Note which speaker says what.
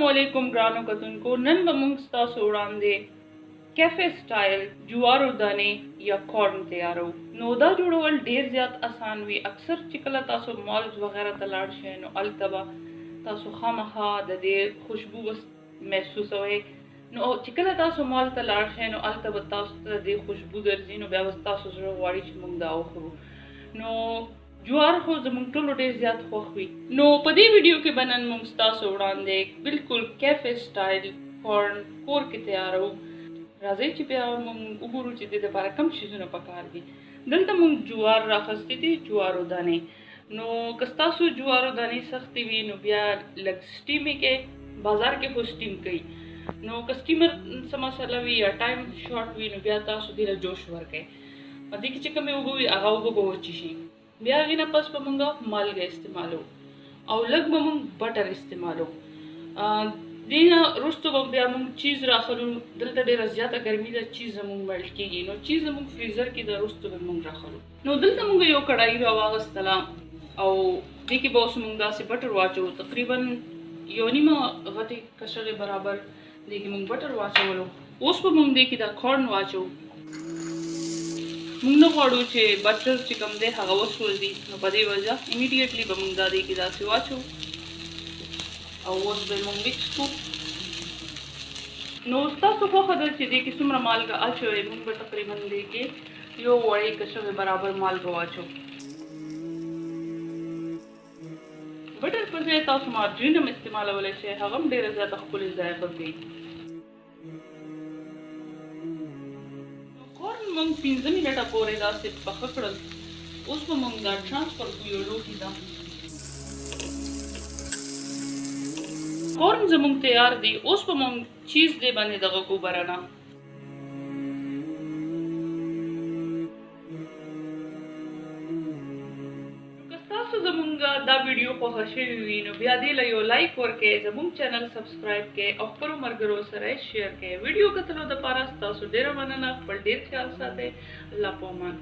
Speaker 1: السلام علیکم ګرانو کتونکو، نن به موږ ستاسو وړاندې کیفې سټایل جوارو دانې یا کارن تیارو. نو دا جوړول ډیر زیات اسان وي. اکثر چې کله تاسو مالز وغیره ته لاړ شئ نو هلته به تاسو خامخا د دې خوشبو بس محسوسوئ. نو چې کله تاسو مال ته لاړ شئ نو هلته به تاسو ته د دې خوشبو درځي، نو بیا به ستاسو زړه غواړي چې موږ دا وخورو. نو جوار خو زموږ ټولو ډیر زیات خوښ وي. نو په دې ویډیو کې به نن موږ ستاسو وړاندې بالکل کیفې سټایل کارن کور کې تیارو. راځئ چې بیا موږ وګورو چې د دې لپاره کوم شیزونه پکار دي. دلته موږ جوار راخستي دي، جوارو دانې. نو که ستاسو جوارو دانې سختې وي نو بیا لږ steam یې کړئ، بازار کې خو steam کوي. نو که steamer څه مسله وي یا time short وي نو بیا تاسو دې له جوش ورکړئ. په دې کې چې کومې اوبه وي هغه اوبه به وچې شي. بیا هغې نه پس به موږ مالګه استعمالو او لږ به موږ butter استعمالو. دې نه وروسته به بیا موږ چیز راخلو. دلته ډېره زیاته ګرمي ده، چیز زموږ melt کېږي، نو چیز زموږ فریزر کې ده، وروسته به موږ راخلو. نو دلته موږ یو کړاهي راواغستله او دې کې به اوس موږ داسې butter واچوو، تقریبا یو نیمه غټې کشغې برابر دې کې موږ butter واچولو. اوس به موږ دې کې دا corn واچوو. موږ نه غواړو چې butter چې کوم دی هغه وسوځي، نو په دې وجه immediately به موږ دا دې کې داسې واچوو او اوس به یې موږ mix کړو. نو ستاسو خوښه ده چې دې کې څومره مالګه اچوئ. موږ به تقریبا دې کې یو وړې کشغې برابر مالګه واچوو. butter په ځای تاسو مارجرین هم استعمالولی شئ، هغه هم ډېره زیاته ښکلې ذایقه کوي. corn موږ 5 منټه پورې داسې پخه کړل. اوس به موږ دا transfer کړو یو لوښي ته. corn زموږ تیار دی. اوس به موږ چیز دې باندې دغه کو برنه. که ستاسو زموږ دا ویډیو خوښه شوې وي نو بیا دې له یو like ورکړئ، زموږ channel subscribe کړئ او خپلو ملګرو سره یې share کړئ. ویډیو کتلو دپاره ستاسو ډېره مننه. خپل ډېر خیال ساتئ. الله په امان.